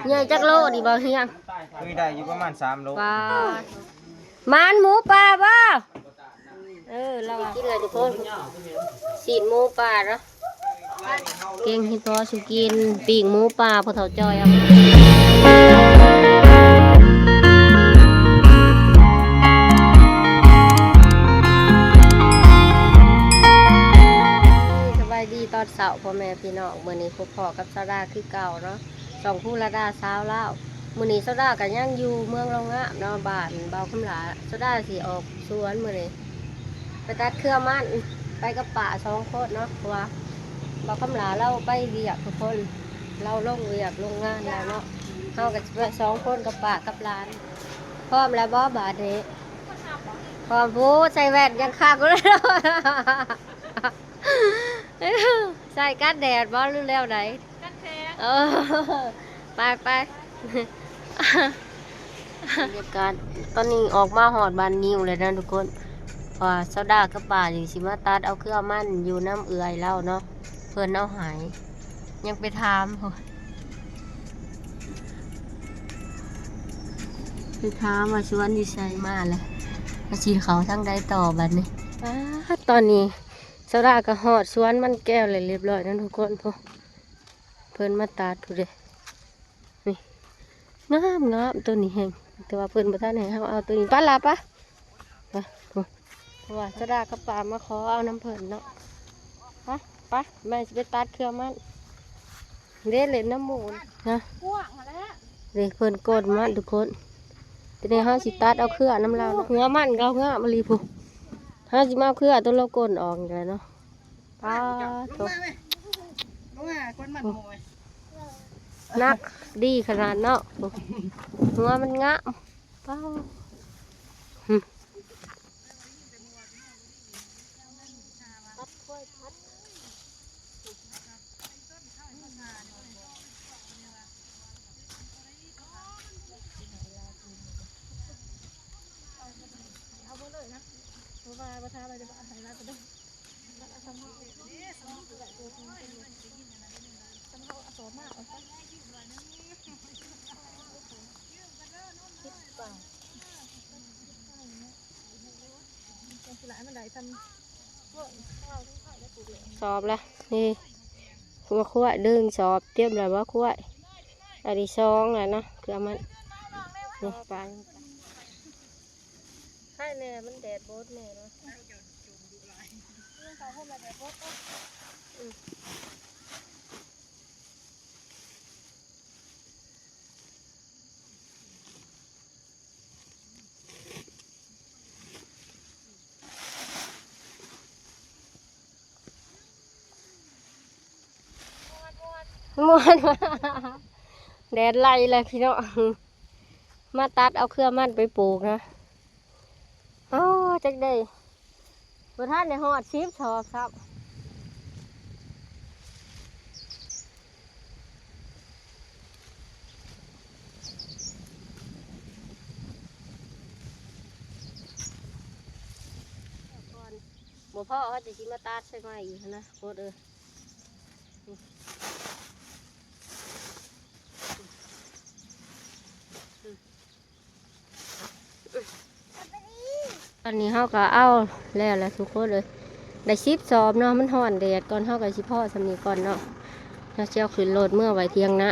ໃຫຍ່ຈັກໂລນີ້ ບໍ່ຮຽງ? ເຄີຍໄດ້ຢູ່ປະມານສາມໂລ. ປາດ ມັນໝູປ່າບໍ່? ເອີ ລາວວ່າ ກິນແລ້ວທຸກຄົນ ຊີ້ນໝູປ່າເນາະ ແກງເຫັດເຜາະສູ່ກິນ ປີ້ງໝູປ່າ ພໍ່ເຖົ້າຈ່ອຍເອົາ. ສະບາຍດີຕອນເຊົ້າ ພໍ່ແມ່ພີ່ນ້ອງ ມື້ນີ້ພົບພໍ້ກັບສາວດາຄືເກົ່າເນາະ ຊ່ອງພູລະດາຊາວລາວ. ມື້ນີ້ສາວດາກໍຍັງຢູ່ເມືອງໂລງງາມເນາະ ບ້ານບ່າວຄຳຫຼ້າ. ສາວດາຊິອອກສວນມື້ນີ້ ໄປຕັດເຄືອມັນ ໄປກັບປ້າສອງຄົນເນາະ ເພາະວ່າບ່າວຄຳຫຼ້າລາວໄປວຽກທຸກຄົນ ລາວລົງວຽກລົງງານແລ້ວເນາະ ເຮົາກໍຊິໄປສອງຄົນກັບປ້າກັບຫຼານ. ພ້ອມແລ້ວບໍ່ບາດນີ້? ພ້ອມ. ໂອ້ ໃສ່ແວ່ນຍັງຄັກຢູ່ເລີຍ ໃສ່ກັນແດດບໍ່ ຫຼືແນວໃດ? ກັນແດດ. ເອີ ໄປໆ ບັນຍາກາດຕອນນີ້ອອກມາຮອດບ້ານງິ້ວແລ້ວນະທຸກຄົນ ເພາະວ່າສາວດາກັບປ້ານີ້ຊິມາຕັດເອົາເຄືອມັນຢູ່ນຳເອື້ອຍລາວເນາະ ເພິ່ນເອົາໃຫ້. ຍັງໄປຖາມພຸ້ນ ໄປຖາມວ່າສວນຢູ່ໃສ. ມາແລ້ວ ວ່າຊິເຂົ້າທາງໃດຕໍ່ບັດນີ້. ປາດ ຕອນນີ້ສາວດາກໍຮອດສວນມັນແກ້ວແລ້ວຮຽບຮ້ອຍນະທຸກຄົນ ເພິ່ນມາຕັດພຸ້ນເດ້ ນີ້ ງາມໆ ໂຕນີ້ແຮງ ແຕ່ວ່າເພິ່ນບໍ່ທັນໃຫ້ເຮົາເອົາໂຕນີ້. ໄປລະ ໄປ ໄປ ເພາະວ່າສາວດາກັບປ້າມາຂໍເອົານຳເພິ່ນເນາະ. ໄປ ໄປ ແມ່ຊິໄປຕັດເຄືອມັນເດ້ ເຫຼັ້ນນຳໝູນະ ກວ້າງຫັ້ນແຫຼະ ເດ້ ເພິ່ນໂກນມັນທຸກຄົນ. ທີນີ້ເຮົາຊິຕັດເອົາເຄືອນຳລາວເນາະ ຫົວມັນລາວງາມອີ່ຫຼີພຸ້ນ ເຮົາຊິມາເອົາເຄືອໂຕລາວໂກນອອກນີ້ແຫຼະເນາະ. ປາດໂທ້ ລົງມາແມ່ ລົງມາ ກວນມັນໂຫຍ ໜັກດີຂະໜາດເນາະ ຫົວມັນງາມ. ປາດ ຫຶ ເອົາເບີເລີຍນະ ເພາະວ່າບໍ່ຖ້າໄວ້ເດີ ເອົາໃຫ້ລາວໄປເດີ. ສອບລະ ນີ້ ຫົວຂວາຍ ໜຶ່ງສອບ ຕຽມລະບໍ່ຂວາຍ ອັນນີ້ສອງລະເນາະ ເຄືອມັນ ນີ້ ປາ ໃຫ້ແນ່ ມັນແດດບົດແນ່ເນາະ ອືມ. ມ່ວນ ແດດໄລ່ແລ້ວພີ່ນ້ອງ ມາຕັດເອົາເຄືອມັນໄປປູກນະ. ອໍ ຈັກໄດ້ ບໍ່ທັນໄດ້ຮອດສິບສອບຊ້ຳ. ບໍ່ພໍເຮົາຈະຊິມາຕັດໃສ່ໃໝ່ອີກຫັ້ນນະ ໂຄດເອີຍ. ຕອນນີ້ເຮົາກໍເອົາແລ້ວແຫຼະທຸກຄົນເອີຍ ໄດ້ສິບສອບເນາະ ມັນຮ້ອນແດດກ່ອນ ເຮົາກໍຊິພໍສ່ຳນີ້ກ່ອນເນາະ ເຮົາຊິເອົາຂຶ້ນລົດເມືອໄວ້ຖຽງນາ.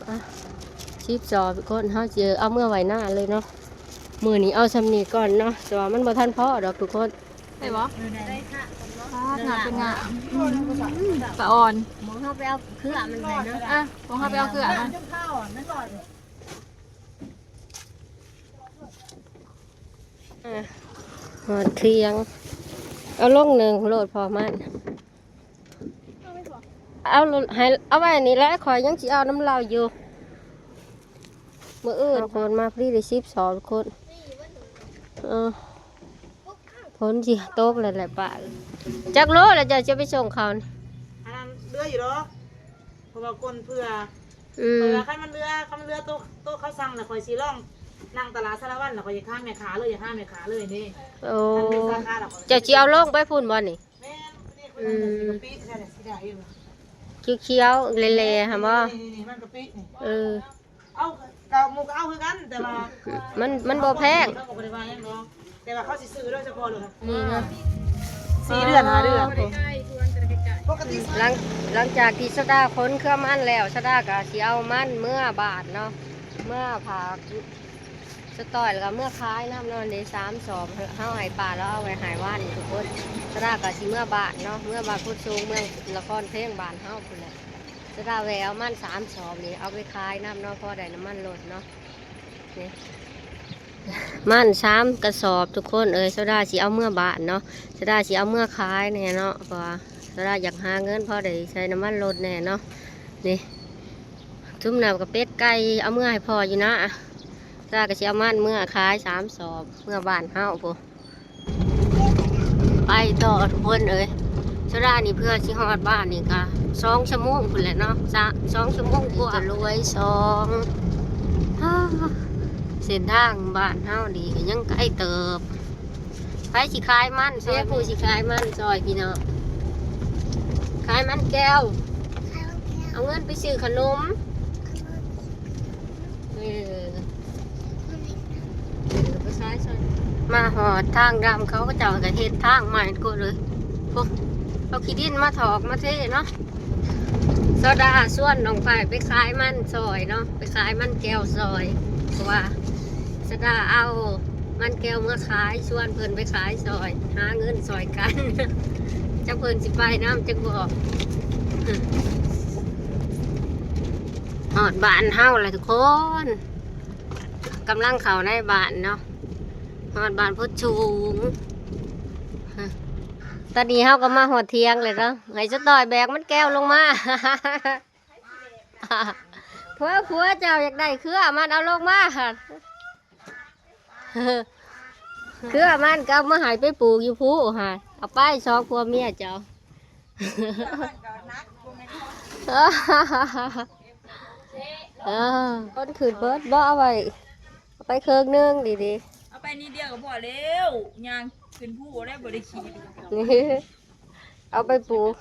ອ່ະ ສິບສອງຄົນ ເຮົາຊິເອົາເມືອໄວ້ນາເລີຍເນາະ. ມື້ນີ້ເອົາສ່ຳນີ້ກ່ອນເນາະ ແຕ່ວ່າມັນບໍ່ທັນພໍດອກທຸກຄົນ. ໄດ້ບໍ່? ໄດ້ຄ່ະ ປາດ ງາມເປັນງາມ ອືມ ປາອ່ອນ. ໝ່ອງເຮົາໄປເອົາເຄືອມັນໄດ້ເນາະ. ອ່ະ ໝ່ອງເຮົາໄປເອົາເຄືອມັນ ອ່ະ ຮອດຖຽງ ເອົາລົງໜຶ່ງໂລດພໍມັນ. ເອົາໂລດ ໃຫ້ເອົາໄວ້ນີ້ແຫຼະ ຂ້ອຍຍັງຊິເອົານຳລາວຢູ່ ມື້ອື່ນ. ຄົນມາພໍດີໄດ້ສິບສອງຄົນ ເອີ ຝົນຊິຕົກແລ້ວແຫຼະປ້າ. ຈັກໂລແລ້ວເຈົ້າຈະໄປສົ່ງເຂົານີ້? ອັນນັ້ນເຫຼືອຢູ່ດອກ ເພາະວ່າກົ້ນເພື່ອ ອືມ ຂ້ອຍວ່າຄັນມັນເຫຼືອ ຄັນມັນເຫຼືອໂຕ ໂຕເຂົາສັ່ງແລ້ວ ຂ້ອຍຊິລອງນັ່ງຕະຫຼາດສາລະວັນ ແລ້ວຂ້ອຍຢາກຫາແມ່ຄ້າເລີຍ ຢາກຫາແມ່ຄ້າເລີຍເດ້. ໂອ້ ຄັນມີສາຂາແລ້ວ ເຈົ້າຊິເອົາລົງໄປພຸ້ນບໍ່ນີ້? ແມ່ນ ນີ້ຂ້ອຍ ອືມ ວ່າຊິກະປິ ໃສ່ແລ້ວຊິໄດ້ຢູ່ ຂຽວໆ ແຫຼະໆ ຫັ້ນບໍ່? ນີ້ໆ ມັນກະປິນີ້ ເອີ ເອົາ ກະໝູ່ກະເອົາຄືກັນ ແຕ່ວ່າ ມັນ ມັນບໍ່ແພງ ເຂົາກໍບໍ່ໄດ້ວ່າຫຍັງດອກ ແຕ່ວ່າເຂົາຊິຊື້ໂດຍສະເພາະໂລດ ນີ້ນະ ສີ່ເດືອນ ຫ້າເດືອນ ບໍ່ໄດ້ໃກ້ ຄືວ່າຈະໄດ້ໃກ້ ປົກກະຕິ ຫຼັງ ຫຼັງຈາກທີ່ສະດາຂົນເຄືອມັນແລ້ວ ສະດາກໍຊິເອົາມັນເມືອບ້ານເນາະ ເມືອຝາກສະຕ້ອຍ ແລ້ວກໍເມືອຂາຍນຳເນາະ ເດ້ ສາມສອບ ເຮົາໃຫ້ປ້າລາວເອົາໄວ້ໃຫ້ວານນີ້ທຸກຄົນ ສະດາກໍຊິເມືອບ້ານເນາະ ເມືອບ້ານໂພນສູງ ເມືອງນະຄອນເພັງ ບ້ານເຮົາພຸ້ນແຫຼະ. ສະດາແວ່ເອົາມັນສາມສອບນີ້ ເອົາໄປຂາຍນຳເນາະ ພໍໄດ້ນ້ຳມັນລົດເນາະ ນີ້ ມັນສາມກະສອບທຸກຄົນເອີຍ ສະດາຊິເອົາເມືອບ້ານເນາະ ສະດາຊິເອົາເມືອຂາຍແດ່ເນາະ ເພາະວ່າສະດາຢາກຫາເງິນພໍໄດ້ໃສ່ນ້ຳມັນລົດແດ່ເນາະ ນີ້ ຊຸມນັ້ນກໍເປັດໄກ່ ເອົາເມືອໃຫ້ພໍ່ຢູ່ນາ ສະດາກໍຊິເອົາມັນເມືອຂາຍສາມສອບ ເມືອບ້ານເຮົາພຸ້ນ. ໄປຕໍ່ທຸກຄົນເອີຍ ສະດານີ້ເພື່ອຊິຮອດບ້ານນີ້ກະສອງຊົ່ວໂມງພຸ້ນແຫຼະເນາະ ສະ ສອງຊົ່ວໂມງກວ່າ ຈະລວຍສອງ ເສັ້ນທາງບ້ານເຮົານີ້ກະຍັງໄກເຕີບ. ໃຜຊິຂາຍມັນຊ່ອຍ ຜູ້ຊິຂາຍມັນຊ່ອຍພີ່ນ້ອງ ຂາຍມັນແກ້ວ ເອົາເງິນໄປຊື້ຂະໜົມ. ເອີ ມາຮອດທາງດຳ ເຂົາເຈົ້າກໍເຮັດທາງໃໝ່ໂກດເລີຍ ໂອ້ ເອົາຂີ້ດິນມາຖອກມາເທເນາະ. ສາວດາຊວນນ້ອງໄຟໄປຂາຍມັນຊ່ອຍເນາະ ໄປຂາຍມັນແກ້ວຊ່ອຍ ເພາະວ່າສາວດາເອົາມັນແກ້ວເມືອຂາຍ ຊວນເພິ່ນໄປຂາຍຊ່ອຍ ຫາເງິນຊ່ອຍກັນ ຈັກເພິ່ນຊິໄປນຳຈັກບໍ່. ຮອດບ້ານເຮົາແລ້ວທຸກຄົນ ກຳລັງເຂົ້າໃນບ້ານເນາະ ຮອດບ້ານໂພນສູງ. ຕອນນີ້ເຮົາກໍມາຮອດຖຽງແລ້ວເນາະ ໃຫ້ສາວຕ້ອຍແບກມັນແກ້ວລົງມາ ຜົວ ຜົວເຈົ້າຢາກໄດ້ເຄືອມັນ ເອົາລົງມາຫັ້ນ ເຄືອມັນກໍເອົາມາໃຫ້ໄປປູກຢູ່ພູ້ຫັ້ນ ເອົາໄປສອງຜົວເມຍເຈົ້າ. ເອີ ຄົນຂຶ້ນເບິດບໍ່ ເອົາໄວ້ ເອົາໄປເຄິ່ງໜຶ່ງດີໆ ເອົາໄປນິດດຽວກໍພໍແລ້ວ ຍ່າງຂຶ້ນພູແລ້ວບໍ່ໄດ້ຂີ່. ເອົາໄປປູກ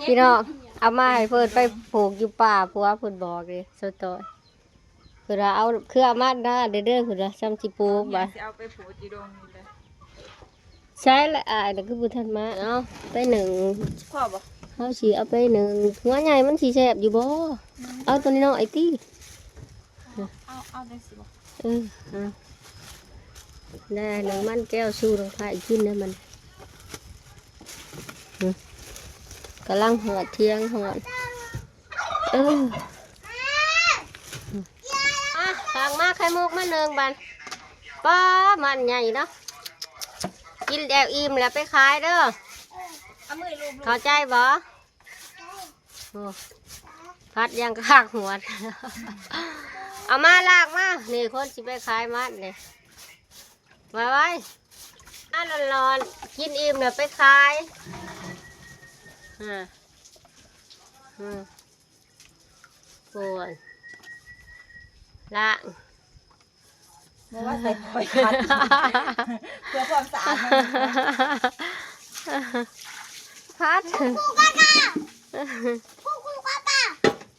ພີ່ນ້ອງ ເອົາມາໃຫ້ເພິ່ນໄປປູກຢູ່ປ່າ ຜົວເພິ່ນບອກເດ້ ສາວຕ້ອຍ. ເພິ່ນວ່າເອົາເຄືອມັນນາເດີ ເດີ ເພິ່ນວ່າຊ່ຳຊິປູກບາດ ຊິເອົາໄປປູກຢູ່ດົງນີ້ເດີ. ໃຊ່ລະ ອ້າຍນະຄືບໍ່ທັນມາ ເອົາໄປໜຶ້ງ ພໍບໍ່? ເຮົາຊິເອົາໄປໜຶ້ງ ຫົວໃຫຍ່ມັນຊິແຊບຢູ່ບໍ່? ອືມ ເອົາຕົວນ້ອຍໆຕິ ເອົາ ເອົາ ເອົາຈັ່ງຊີ້ບໍ່? ເອີ ເອົາ ໄດ້ໜຶ້ງມັນແກ້ວສູ່ນ້ອງໄຟກິນເດີມັນ ອືມ ກຳລັງຮອດຖຽງ ຮອດ ເອີ ອ່ະ ສັ່ງມາໄຂ່ມຸກມາໜຶ່ງບາດ ປ້າ ມັນໃຫຍ່ເນາະ ກິນແລ້ວອີ່ມແລ້ວໄປຂາຍເດີ ເຂົ້າໃຈບໍ່? ໂອ້ ພັດຢ່າງຄັກຫວດ ເອົາມາລາກມາ ນີ້ຄົນຊິໄປຂາຍມັນນີ້ ໄວໆ ມາຮ້ອນໆ ກິນອີ່ມແລ້ວໄປຂາຍ ອາ ອາ ໂອ້ຍ ລະ ບໍ່ວ່າໃສ່ຖ້ວຍຂັນ ເພື່ອຄວາມສະອາດ ພັດ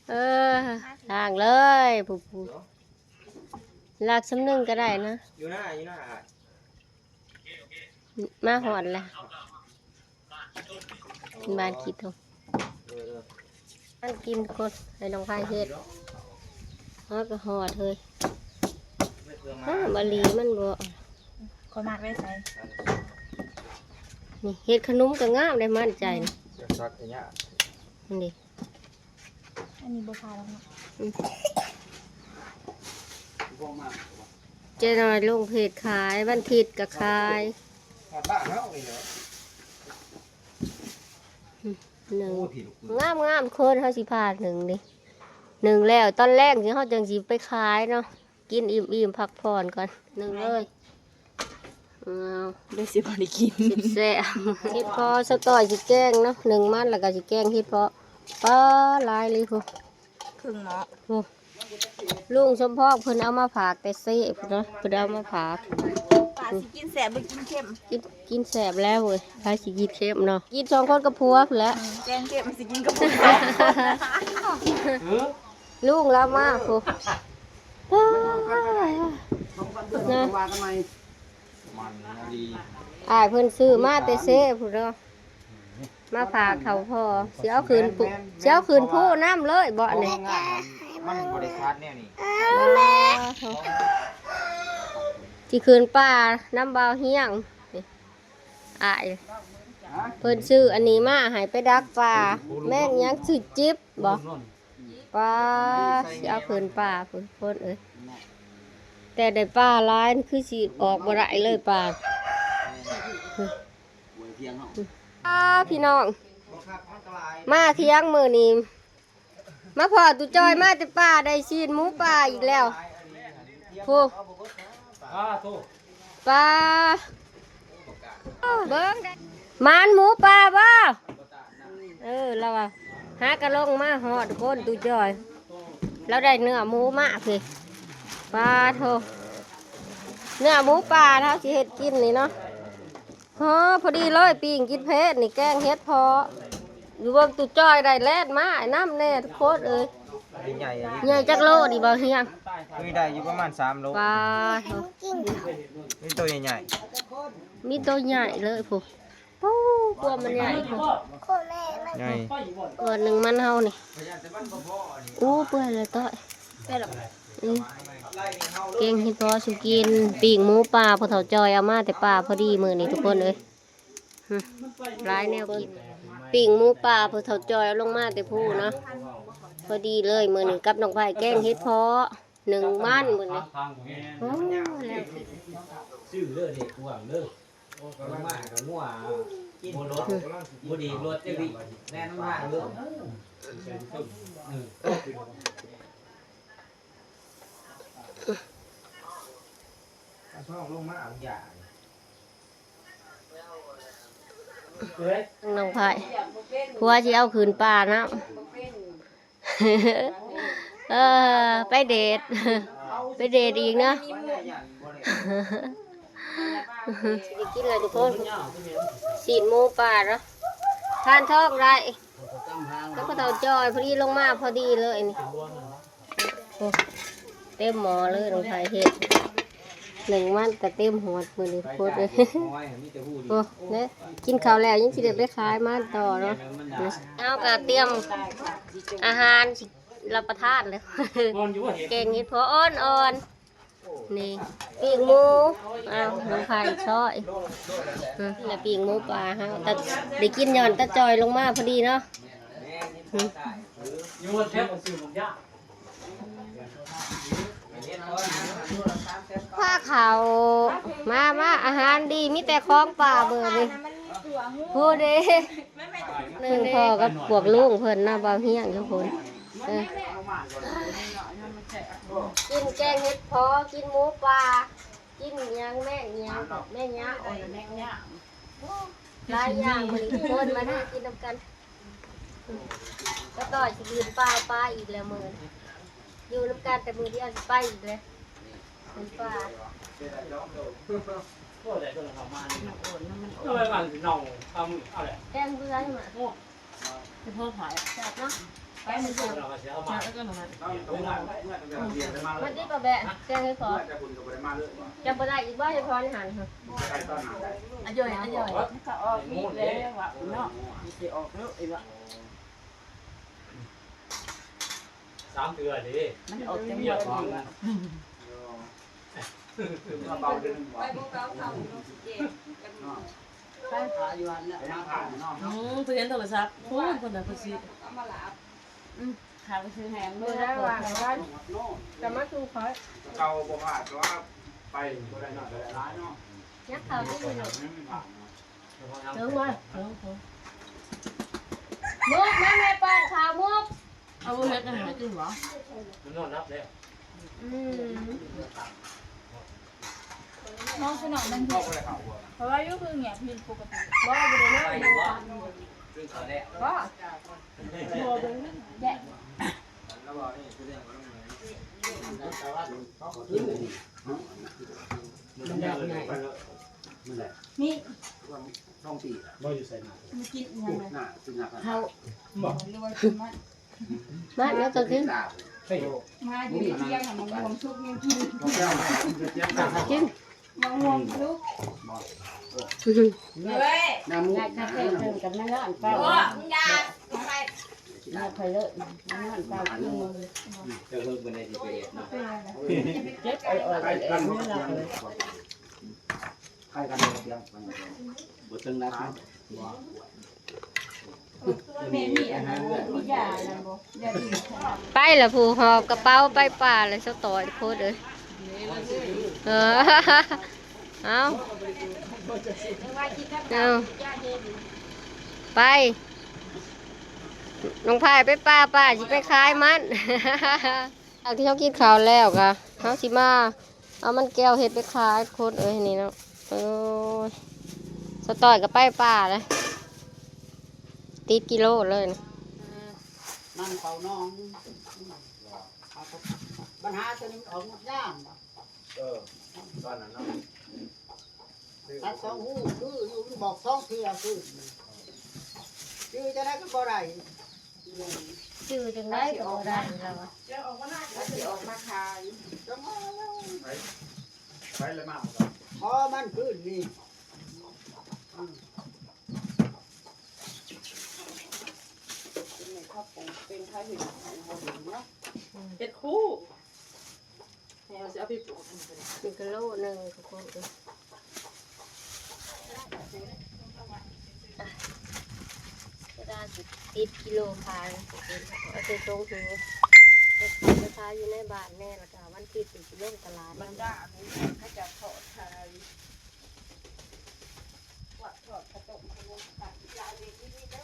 ເອີ ລ້າງເລີຍ ຜູ້ ຜູ້ ລາກສ່ຳໜຶ່ງກໍໄດ້ນະ ຢູ່ໜ້າ ຢູ່ໜ້າ ມາຮອດແລ້ວ ບ້ານຂີ້ຕົມ ເອີ ເອີ ມັນກິນກ່ອນ ໃຫ້ນ້ອງໄຟເຮັດ ເຮົາກໍຮອດເຮີ້ຍ ຫາມາລີມັນບໍ່ ຂ້ອຍມັດໄວ້ໃສ ນີ້ເຮັດຂະໜົມກໍງາມໄດ້ ໝັ້ນໃຈນີ້ ຈັກສັກກະຍາກ ນີ້ ອັນນີ້ບໍ່ພາດອກເນາະ ອືມ ເຈ້ນ້ອຍລົງເພຈຂາຍ ວັນທິດກໍຂາຍ ຮອດບ້ານເຮົານີ້ແຫຼະ ອືມ ໜຶ້ງ ໂອ້ ງາມໆ ຄົນ ເຮົາຊິພາໜຶ້ງເດ້ ໜຶ້ງແລ້ວຕອນແລງຊິ ເຮົາຈັ່ງຊິໄປຂາຍເນາະ ກິນອີ່ມໆ ພັກຜ່ອນກ່ອນ ໜຶ້ງເລີຍ ເອົາ ດຽວຊິບໍ່ໄດ້ກິນ ແຊບໆ ເຫັດເຜາະ ສາວຕ້ອຍຊິແກງເນາະ ໜຶ້ງມັນແລ້ວກໍຊິແກງເຫັດເຜາະ ປາ ຫຼາຍເລີຍພຸ້ນ ເພິ່ງເນາະ ໂອ້ ລຸງສົມພອງເພິ່ນເອົາມາຝາກແຕ່ເຊພຸ້ນນະ ເພິ່ນເອົາມາຝາກ. ປາຊິກິນແຊບຫຼືກິນເຄັມ? ກິນ ກິນແຊບແລ້ວເວີຍ ໃຜຊິກິນເຄັມເນາະ ກິນສອງຄົນກັບຜົວພຸ້ນແຫຼະ. ອືມ ແກງເຄັມຊິກິນກັບຜົວ ລຸງລາວມາພຸ້ນ ນະ. ອ້າຍເພິ່ນຊື້ມາແຕ່ເຊພຸ້ນເນາະ ມາຝາກເຖົ້າພໍ່ ຊິເອົາຂຶ້ນພູ ຊິເອົາຂຶ້ນພູນຳເລີຍບໍນີ້? ມັນບໍ່ໄດ້ຂາດແນວນີ້ ຊິຂຶ້ນປ່ານຳບ່າວຮຽງ. ອ້າຍເພິ່ນຊື້ອັນນີ້ມາໃຫ້ໄປດັກປ່າ ແມ່ນຫຍັງ ຊື່ຈິບບໍ? ປາ ຊິເອົາຂຶ້ນປ່າພຸ້ນ ທຸກຄົນເອີຍ ແຕ່ໄດ້ປາຫຼາຍ ຄືຊິອອກບໍ່ໄດ້ເລີຍປາ. ອ້າ ພີ່ນ້ອງ ມາຖຽງມື້ນີ້ ມາພໍ້ຕູ້ຈ້ອຍມາແຕ່ປ່າ ໄດ້ຊີ້ນໝູປ່າອີກແລ້ວ ໂອ້ ປາ ເບິ່ງ ໝານໝູປ່າບໍ່? ເອີ ລາວວ່າ ຫາກະລົງມາຮອດໂຄນຕູ້ຈ້ອຍ ລາວໄດ້ເນື້ອໝູມາພີ້ ປາໂທ້ ເນື້ອໝູປ່າ ເຮົາຊິເຮັດກິນນີ້ເນາະ. ເອີ ພໍດີເລີຍ ປີ້ງກິນເພດນີ້ ແກງເຫັດເພາະ ຢູ່ເບິ່ງຕູ້ຈ້ອຍໄດ້ແລ່ນມານຳແດ່ ທຸກຄົນເອີຍ. ໃຫຍ່ ໃຫຍ່ຈັກໂລນີ້ບ່າວຮຽງ? ເຄີຍໄດ້ຢູ່ປະມານສາມໂລ ປາໂທ້ ມີໂຕໃຫຍ່ໆ ມີໂຕໃຫຍ່ເລີຍພຸ້ນ. ໂອ້ ກວມມັນໃຫຍ່ ໃຫຍ່ ກວມໜຶ່ງມັນເຮົານີ້. ໂອ້ ເປື່ອຍແລ້ວຕ້ອຍ ອື ແກງເຫັດເພາະສູ່ກິນ ປີ້ງໝູປ່າ ພໍ່ເຖົ້າຈ່ອຍເອົາມາແຕ່ປ່າພໍດີມື້ນີ້ ທຸກຄົນເອີຍ. ຫຶ ຫຼາຍແນວກິນ ປີ້ງໝູປ່າ ພໍ່ເຖົ້າຈ່ອຍເອົາລົງມາແຕ່ພູເນາະ ພໍດີເລີຍມື້ນີ້ ກັບນ້ອງໄພແກງເຫັດເພາະ ໜຶ້ງມັນມື້ນີ້. ໂອ້ ແລ້ວກິນ ຊື້ເດີເດັກກວາງເດີ. ໂອ້ ກຳລັງມາກັບງົວ ບໍ່ລົດ ບໍ່ດີລົດຈັກດິ ແລ່ນມາເດີ. ເອົາທ້ອງລົງມາເອົາຢາ ນ້ອງໄພ ຜົວຊິເອົາຂຶ້ນປ່ານຳ. ເອີ ໄປເດດ ໄປເດດອີກເນາະ. ຊິໄດ້ກິນແລ້ວທຸກຄົນ ຊີ້ນໝູປ່າເນາະ ທານທ້ອງໄດ້ ກັບພໍ່ເຖົ້າຈ່ອຍ ພໍດີລົງມາພໍດີເລີຍນີ້. ໂອ້ ເຕັມໝໍ້ເລີຍ ນ້ອງໄພເຮັດ ໜຶ້ງມັນກະເຕັມຫອດມື້ນີ້ ໂຄດເອີຍ. ໂອ້ ເນາະ ກິນເຂົ້າແລ້ວຍັງຊິໄດ້ໄປຂາຍມັນຕໍ່ເນາະ. ເຮົາກະຕຽມອາຫານຊິຮັບປະທານແລ້ວ ແກງເຫັດເຜາະອ່ອນໆ ນີ້ ປີ້ງໝູ ອ້າວ ນ້ອງໄພຊອຍ ອືມ ແລະ ປີ້ງໝູປ່າເຮົາ ຕາ ໄດ້ກິນຍ້ອນຕາຈ່ອຍລົງມາພໍດີເນາະ. ອືມ ພາເຂົ້າ ມາ ມາ ອາຫານດີ ມີແຕ່ຂອງປ່າເບີດນີ້ ໂພເດ ໜຶ່ງພໍ້ກັບພວກລຸງເພິ່ນນະ ບ່າວຮຽງຢູ່ພຸ້ນ. ເອີ ກິນແກງເຫັດເຜາະ ກິນໝູປ່າ ກິນຫຍັງ ແມງຫຍັງ ແມງຫຍັງ ແມງຫຍັງ ໂອ້ ຫຼາຍຢ່າງມື້ນີ້ ທຸກຄົນມານັ່ງກິນນຳກັນ. ຕາຕ້ອຍຊິຂຶ້ນປ່າ ປ່າອີກແລ້ວມື້ນີ້ ຢູ່ນຳກັນແຕ່ມື້ດຽວ ຊິໄປອີກແລ້ວ ຂຶ້ນປ່າ. ແກງເບືອຍມາ ແຊບເນາະ ໄປມື້ເຊົ້າ ມາຕິປະແບະ ແກງເຫັດເຜາະ ຈະບໍ່ໄດ້ອີກບໍ່ ເຫັດເຜາະໃນຫັ້ນ ອາຢອຍ ອາຢອຍ ມັນກະອອກອີກແລ້ວເນາະ ມັນຊິອອກເນາະ ອີກລະ ສາມເທື່ອເດ້ ມັນອອກຈັງຫວັດ ໄປບໍ່ເກົ່າເຂົາເນາະ ຊິເຈັບ ໄປຫາຢູ່ຫັ້ນແຫຼະ ຫາເນາະ ອືມ ເພິ່ນເຫັນໂທລະສັບ ພຸ້ນ ເພິ່ນນະ ເພິ່ນຊິ ເອົາມາລາບ ອືມ ຫາໄປຊື້ແຮງເດີ ເດີ ວ່າກັນ ຈະມາສູ່ຂ້ອຍ ເກົ່າບໍ່ພາດ ແຕ່ວ່າໄປບໍ່ໄດ້ໜ້ອຍ ໄດ້ຫຼາຍເນາະ ຍັກເຂົ້າໄດ້ຢູ່ ຍັງບໍ່ຜ່ານເນາະ ເຖິງບໍ່ ເຖິງ ເຖິງ ມຸກ ມາແມ່ປ້ອນເຂົ້າ ມຸກ. ເອົາເຮັດຫຍັງໃຫ້ກິນຫວາ? ມັນນອນຫຼັບແລ້ວ ອືມ ນ້ອງສະໜອງມັນ ເພາະວ່າຢູ່ຄືງຽບຜິດປົກກະຕິ ບໍ່ ບໍ່ໄດ້ນອນ ກິນເຂົ້າແລ້ວ ບໍ່ ບໍ່ເບິ່ງແຍະ ລາ ນີ້ ມາກິນອີ່ຫຍັງນະ ເຂົ້າ ບໍ່ ຫຼືວ່າກິນມັນ ມາແລ້ວກໍຄື ມາຢູ່ໃນທຽງຫັ້ນ ໝາກມ່ວງສຸກຍັງກິນ ກິນ ໝາກມ່ວງສຸກ ບໍ່ ເອີຍ ນ້ຳມູກ ຢາກກາເຟ ເພິ່ນກໍມານອນເຝົ້າ ບໍ່ ມຶງຢ່າ ມາໄປເລີຍ ມານອນເຝົ້າຄື ເຈົ້າເພິ່ນບໍ່ໄດ້ຊິໄປເຮັດເນາະ ເຈັບເອົາ ເອົາ ເອົາ ເອົາ ໃຫ້ກັນບໍ່ເຕີງນັກເນາະ ບໍ່ ແມ່ມີອັນນັ້ນ ມີຢາອັນນັ້ນບໍ່ ຢາດີ ໄປລະຜູ້ຫອບກະເປົາໄປປ່າລະ ສາວຕ້ອຍໂພດເອີຍ ເອີ ເອົາ ເອົາ ໄປ ນ້ອງພາຍໄປປ່າ ປ້າຊິໄປຂາຍມັນ ຫຼັງທີ່ເຮົາກິນເຂົ້າແລ້ວກະ ເຮົາຊິມາ ເອົາມັນແກວເຮັດໄປຂາຍຄົນເອີຍນີ້ເນາະ ໂອ້ຍ ສາວຕ້ອຍກໍໄປປ່າເລີຍ ຕິດກິໂລເລີຍ ມັນເຂົ້າໜອງ ບັນຫາຕົວນີ້ມັນອອກມາຍາມ ເອີ ຕອນນັ້ນເນາະ ຕັດສອງຮູ ຄືຢູ່ ບອກສອງເທື່ອຄື ຈື່ຈັ່ງໃດກໍບໍ່ໄດ້ ຈື່ຈັ່ງໃດກໍບໍ່ໄດ້ລາວວ່າ ເຈົ້າອອກມານາ ເຈົ້າຊິອອກມາຂາຍ ຈັງວ່າ ໃຜ ໃຜລະມາເອົາກັນ ພໍມັນຄືນນີ້ ອືມ ເປັນແມ່ເຂົາປູກ ເປັນໃຜເຮັດເນາະ ເຮັດຄູ່ ນີ້ເຮົາຊິເອົາໄປປູກອັນນີ້ກໍໄດ້ ນີ້ກໍໂລໜຶ່ງທຸກຄົນເອີຍ ສາວດາຊິຕິດກິໂລຂາຍ ເອົາແຕ່ຕົງຫູ ໄປຂາຍ ໄປຂາຍຢູ່ໃນບ້ານແດ່ ແລ້ວກໍວັນທິດຊິລົງຕະຫຼາດ ບັນດາອັນນີ້ເຂົາເຈົ້າທອດຂາຍ ທອດ ທອດເຂົ້າຕົ້ມ ຂະໜົມ ຂາຍທີ່ລາວເຮັດຢູ່ນີ້ເດີ.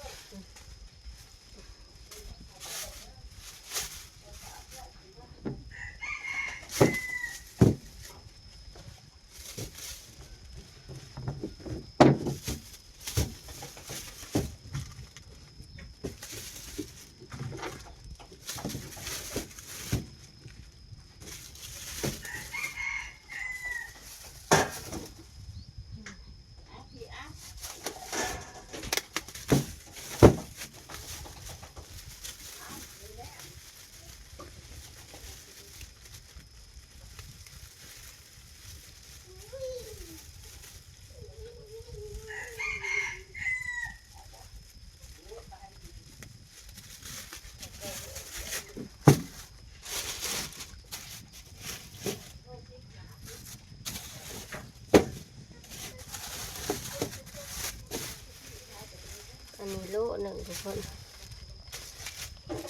ອັນນີ້ໂລໜຶ່ງທຸກຄົນ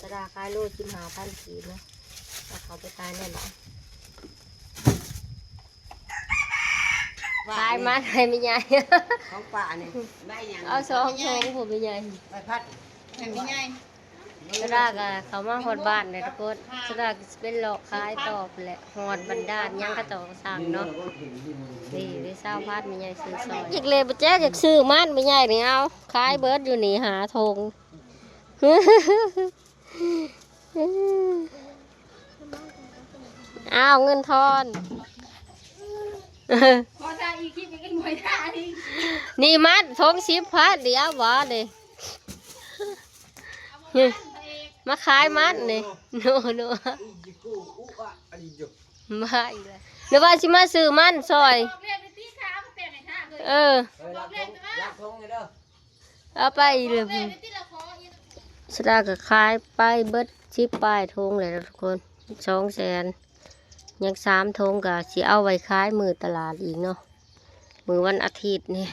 ສາວດາຂາຍໂລສິບຫ້າພັນກີບເນາະ ເອົາເຂົ້າໄປຂາຍໃນບ້ານ ຂາຍມັນໃຫ້ແມ່ໃຫຍ່ ຂອງປ້ານີ້ ໃບຫຍັງ ເອົາສອງຖົງພຸ້ນແມ່ໃຫຍ່ ໃບພັດ ໃຫ້ແມ່ໃຫຍ່ ສາວດາກໍເຂົ້າມາຮອດບ້ານແລ້ວທຸກຄົນ ສາວດາກໍຊິໄປເລາະຂາຍຕໍ່ພຸ້ນແຫຼະ ຮອດບັນດານຫຍັງເຂົາເຈົ້າກໍສັ່ງເນາະ ນີ້ໄດ້ຊາວພັນ ແມ່ໃຫຍ່ຊື້ຊອຍ ອີກແລ້ວ ບໍ່ແຈກ ຢາກຊື້ມັນ ແມ່ໃຫຍ່ນີ້ ເອົາ ຂາຍເບິດຢູ່ນີ້ຫ້າຖົງ ອ້າວ ເງິນທອນ ນີ້ມັດຖົງສິບພັນ ດຽວບໍ່ນີ້ ມາຂາຍມັດນີ້ ໂນ ໂນ ມາອີກແລ້ວ ຫຼືວ່າຊິມາຊື້ມັນຊອຍ ເອີ. ເອົາໄປອີກເລີຍ ສາວດາກໍຂາຍໄປເບິດສິບປາຍຖົງແລ້ວທຸກຄົນ ສອງແສນ ຍັງສາມຖົງ ກໍຊິເອົາໄວ້ຂາຍມື້ຕະຫຼາດອີກເນາະ ມື້ວັນອາທິດນີ້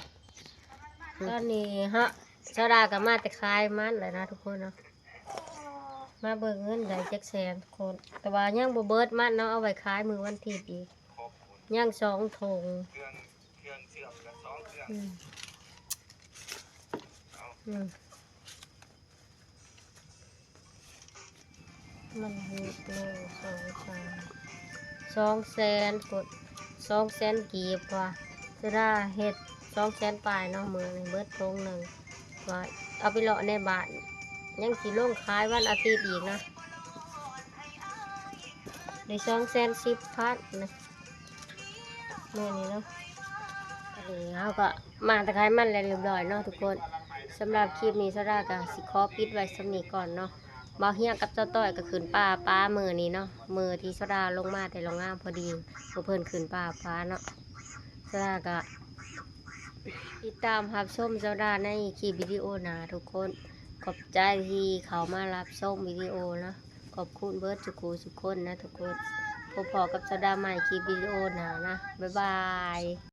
ຕອນນີ້ເຮົາ ສາວດາກໍມາແຕ່ຂາຍມັນແຫຼະນະທຸກຄົນເນາະ ມາເບິ່ງເງິນໄດ້ຈັກແສນທຸກຄົນ ແຕ່ວ່າຍັງບໍ່ເບິດມັນເນາະ ເອົາໄວ້ຂາຍມື້ວັນອາທິດອີກ ຍັງສອງຖົງ ອືມ ອືມ ມັນເຮັດໜຶ່ງ ສອງ ສາມ ສອງແສນ ກົດ ສອງແສນກີບວ່າ ສາວດາເຮັດສອງແສນປາຍເນາະ ມື້ນີ້ເບິດຖົງໜຶ່ງ ວ່າເອົາໄປເລາະໃນບ້ານ ຍັງຊິລົງຂາຍວັນອາທິດອີກນະ. ໄດ້ສອງແສນສິບພັນນະ ແມ່ນນີ້ເນາະ. ອັນນີ້ເຮົາກໍໝ່າງຕະໄຄມັນແລ້ວຮຽບຮ້ອຍເນາະທຸກຄົນ. ສຳລັບຄລິບນີ້ ສາວດາກໍຊິຂໍປິດໄວ້ສ່ຳນີ້ກ່ອນເນາະ. ບ່າວຮຽງກັບສາວຕ້ອຍກໍຂຶ້ນປ່າປາມື້ນີ້ເນາະ, ມື້ທີ່ສາວດາລົງມາແຕ່ໂຮງງານ ພໍດີພວກເພິ່ນຂຶ້ນປ່າປາເນາະ. ສາວດາກໍຕິດຕາມຮັບຊົມສາວດາໃນຄລິບວິດີໂອໜ້າທຸກຄົນ. ຂອບໃຈທີ່ເຂົ້າມາຮັບຊົມວິດີໂອເນາະ. ຂອບຄຸນເບິດທຸກຜູ້ທຸກຄົນນະທຸກຄົນ. ພົບພໍ້ກັບສາວດາໃໝ່ຄລິບວິດີໂອໜ້ານະ. ບາຍບາຍ.